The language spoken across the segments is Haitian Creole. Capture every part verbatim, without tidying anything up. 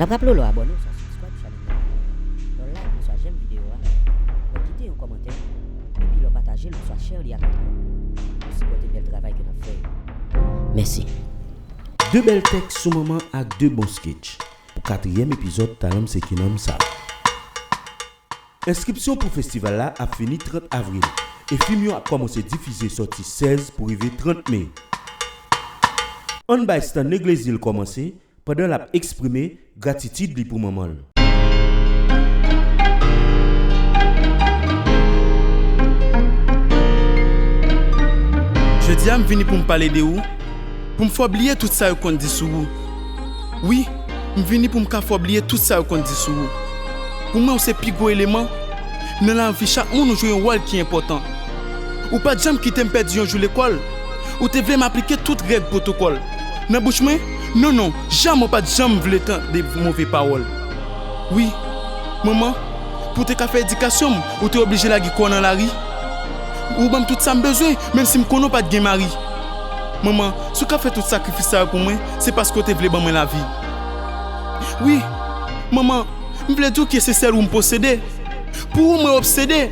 N ap raple w lè w abòne oswa subscribe chanèl la, lè w like oswa j'aime videyo a, lè w kite yon kòmantè, epi lè w pataje l oswa share li ak lòt moun pou sipòte bèl travay ke n ap fè yo. Mèsi. De bèl tèks sou manman ak de bon sketch pou katriyèm epizòd Talan M Se Kinanm sa. Enskripsyon pou festival la ap fini trant avril, e fim yo ap kòmanse difize sòti sèz pou rive trant me. Ann bay Stanley Glezil kòmanse pandan l ap eksprime gratitid li pou manman l. Jodi a, m vini pou m pale de ou, pou m fè w bliye tout sa yo konn di sou ou. Wi, m vini pou m ka fè w bliye tout sa yo konn di sou ou. Pou mwen, ou se pi gwo eleman nan lavi chak moun, ou jwe yon wòl ki enpòtan. Ou pa t janm kite m pèdi yon jou lekòl. Ou te vle m aplike tout règ pwotokòl. Nan bouch mwen, non, non, jamè w pa t janm vle tande move pawòl. Wi, manman, pou w te ka fè edikasyon m, ou te oblije lage kò w nan lari. Ou ban m tout sa m bezwen, menm si m konnen w pa t gen mari. Manman, si w ka fè tout sakrifis sa yo pou mwen, se paske w te vle ban mwen lavi. Wi, manman, m vle di w ke se sèl ou m posede. Pou ou mwen obsede.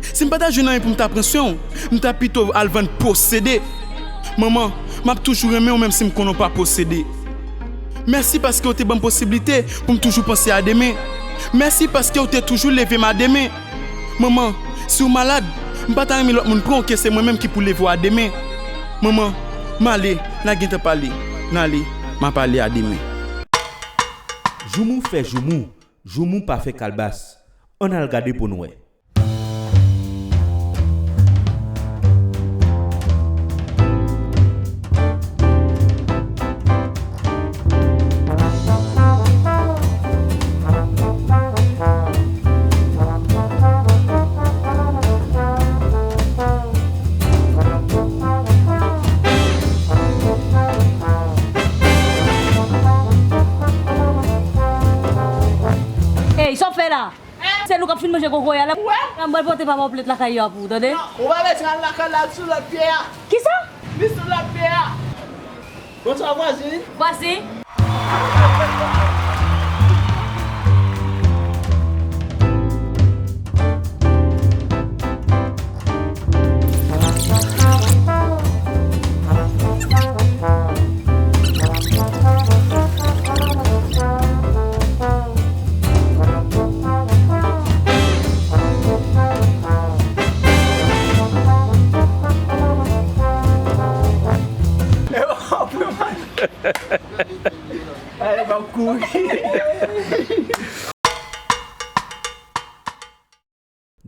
Si m pa ta jwenn anyen pou m ta pran swen w, m ta pito al vann posede. Manman, m ap toujou renmen w menm si m konnen w pa posede. Mèsi paske w te ban m posiblite pou m toujou panse a demen. Mèsi paske w te toujou leve m a demen. Manman, si w malad, m pa ta renmen lòt moun pran w ke se mwen menm ki pou leve w a demen. Manman, m ale, n a gentan pale. N ale, m ap ale a demen. Joumou fè joumou, joumou pa fè kalbas. Ann al gade pou n wè. Ey, sa w ap fè la? Se nou k ap fin manje kokoye a la. Wè. M pral pote papa w plent lakay yo a pou ou, tande? Ou pa bezwen al lakay la, sou lòt pye a. Kisa? Li sou lòt pye a. Bonswa, vwazen. Vwazen.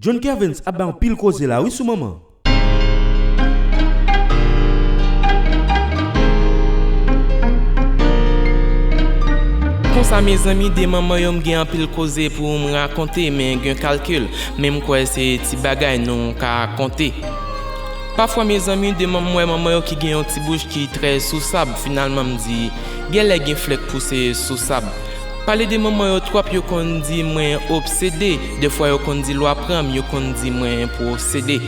John Kervens ap bay anpil koze la wi sou manman. Konsa mezanmi, de manman yo m gen anpil koze pou m rakonte, men gen kalkil, men m kwè se ti bagay nou ka konte. Pafwa mezanmi, de manm m wè manman yo ki gen yon ti bouch ki trè sousab, finalman m di, genlè gen flè k pouse sousab. Pale de manman yo twòp, yo konn di mwen obsede. Dèfwa yo konn di lwa pran m, yo konn di mwen posede.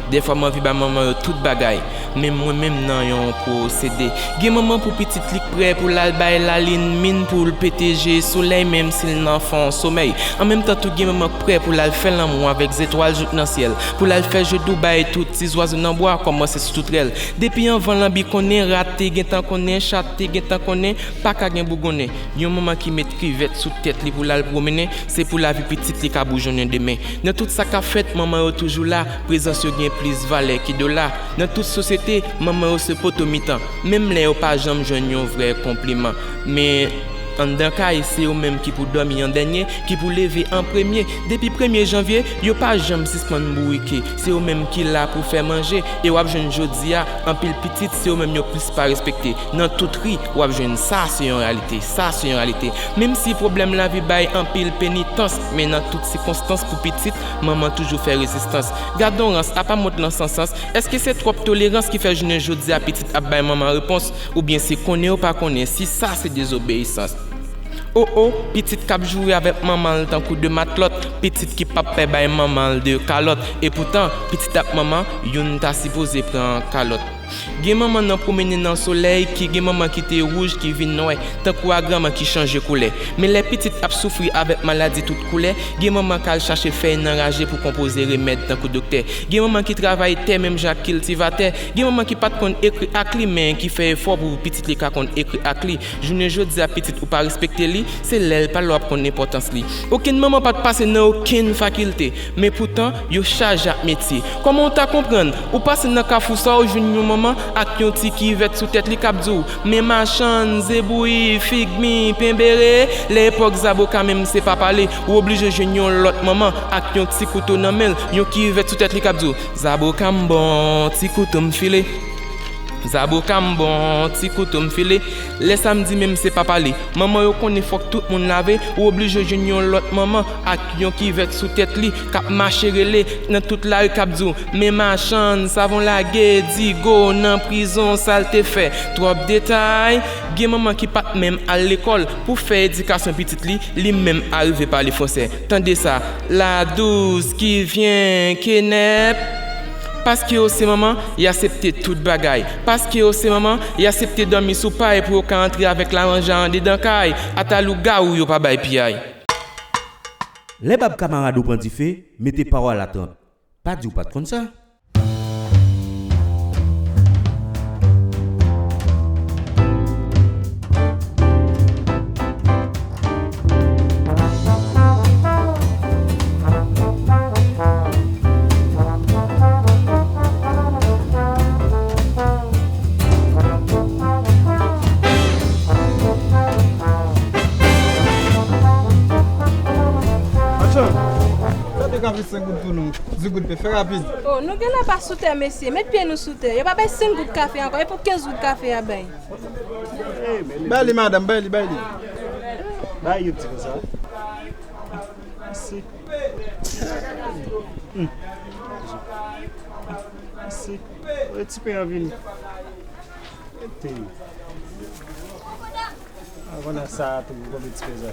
Dèfwa m anvi ba manman yo tout bagay, men mwen menm nan yon pwosede. Gen manman pou pitit li k prè pou l al bay lalin min pou l pete je solèy, menm si l nan fon somèy. An menm tan tou, gen manman k prè pou l al fè lanmou avèk zetwal jouk nan syèl, pou l al fè je dou bay tout ti zwazo nan bwa, kòmanse sou tout rèl. Depi anvan lanbi konnen, rat te gentan konnen, chat te gentan konnen, pa ka gen bougonnen. Yon manman ki met kivèt sou tèt li pou l al pwomennen, se pou lavi pitit li ka boujonnen demen. Nan tout sa k ap fèt, manman yo toujou la, prezans yo gen plis valè ki dola. Nan tout sosyete, manman yo se poto mitan, menm lè yo pa janm jwenn yon vrè konpliman. Men, anndan kay, se yo menm ki pou dòmi an dènye, ki pou leve an premye. Depi premye janvye, yo pa janm sispann bourike. Se yo menm ki la pou fè manje. E w ap jwenn jodi a, anpil pitit, se yo menm yo plis pa respekte. Nan tout ri, w ap jwenn sa, se yon reyalite. Sa, se yon reyalite. Menm si pwoblèm lavi bay anpil penitans, men nan tout sikonstans pou pitit, manman toujou fè rezistans. Gad on rans, apa mond lan san sans. Èske se twòp tolerans ki fè jounen jodi a pitit ap bay manman repons? Oubyen se konnen yo pa konnen si sa se dezobeyisans? O o, pitit k ap joure avèk manman l tankou de matlòt, pitit ki p p ap pè bay manman l de kalòt. Epoutan, pitit ak manman, youn ta sipoze pran kalòt. Gen manman nan pwomennen nan solèy, ki gen manman ki te wouj, ki vin nwè, tankou agranman ki chanje koulè. Men lè pitit ap soufri avèk maladi tout koulè, gen manman k al chache fèy nan raje pou konpoze remèd tankou doktè. Gen manman ki travay tè menm jan ak kiltivatè. Gen manman ki pa t konn ekri ak li, men ki fè efò pou pitit li ka konn ekri ak li. Jounen jodi a, pitit ou pa respekte li, se lè l pale w ap konn enpòtans li. Okenn manman pa t pase nan okenn fakilte, men poutan, yo chaje ak metye. Kòman w ta konprann? Ou pase nan kafou sa, ou jwenn yon manman ak yon ti kivèt sou tèt li k ap di w, "Men machann, zebouyi, figmi, penbere." Lè epòk zaboka menm se pa pale, ou oblije jwenn yon lòt manman ak yon ti kouto nan men l, yon kivèt sou tèt li k ap di w, "Zaboka m bon, ti kouto m file." Zaboka m bon, ti kouto m file. Lè samdi menm se pa pale. Manman yo konnen fòk tout moun lave, ou oblije jwenn yon lòt manman ak yon kivèt sou tèt li k ap mache rele nan tout lari k ap di w, "Men machann, savon lage, digo nan prizon, sa l te fè?" Twòp detay. Gen manman ki pa t menm al lekòl pou fè edikasyon pitit li, li menm arive pale fransè. Tande sa, la douce qui vient, kenèp. Paske yo se manman, y aksepte tout bagay. Paske yo se manman, y aksepte dòmi sou pay pou yo ka antre avèk laranjan andedan kay. Ata lougawou yo pa bay piyay. Lè bab kamarad ou pran dife, mete pa w a latranp. Pa di w pa t konn sa. Machann, fè de kafe senk goud pou nou. Di goud pe, fè rapid. Oh, nou genlè pa sou tè, mesye. Met pye nou sou tè. Yo pa bay senk goud kafe ankò. E pou kenz goud kafe a bay? Bay li, madanm, bay li, bay li. Bay yon ti konsa. Mèsi. Hmm. Mèsi. Ti pen an vini. Mete. Avan nan sa a tou, konbyen ti peza?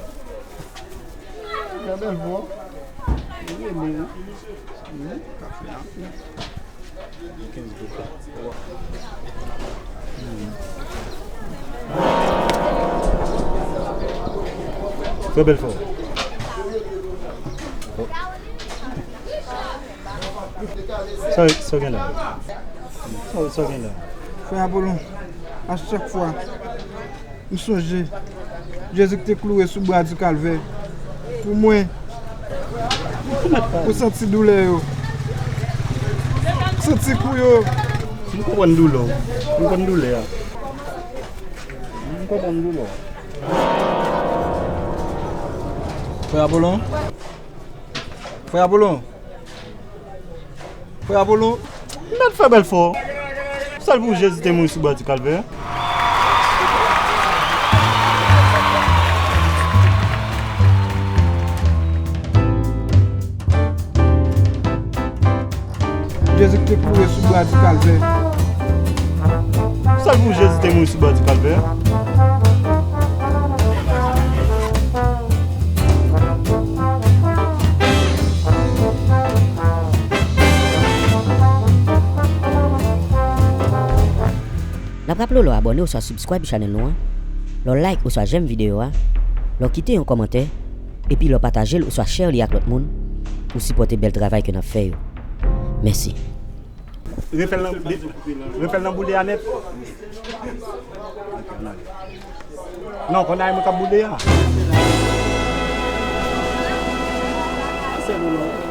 Gade l bon. Li renmen wi. Wi, kafe a. Kenz goud. Fè bèl fò. Sa, sa w gen la? Sa, sa w gen la? Frè Apolon, a chak fwa, m sonje Jezi ki te klouwe sou bwa di Kalvè pou mwen. Ou santi doulè yo. Ou santi kou yo. M konprann doulè w. M konprann doulè a. M konprann doulè w. Frè Apolon? Frè Apolon? Frè Apolon? Mèt fè bèl fò. Sèl pou Jezi te mouri sou bò di Kalvè. Jezi ki te klouwe sou bwa di Kalvè. Sèl pou Jezi te mouri sou bwa di Kalvè. N ap raple w lè w abòne oswa subscribe channel nou an, lè w like oswa j'aime videyo a, lè w kite yon kòmantè, epi lè w pataje l oswa share li ak lòt moun pou sipòte bèl travay ke n ap fè yo. Mèsi. Refè l nan, refè l nan boule a nèt. Non, konn a mwen k ap boule a. Se nou non.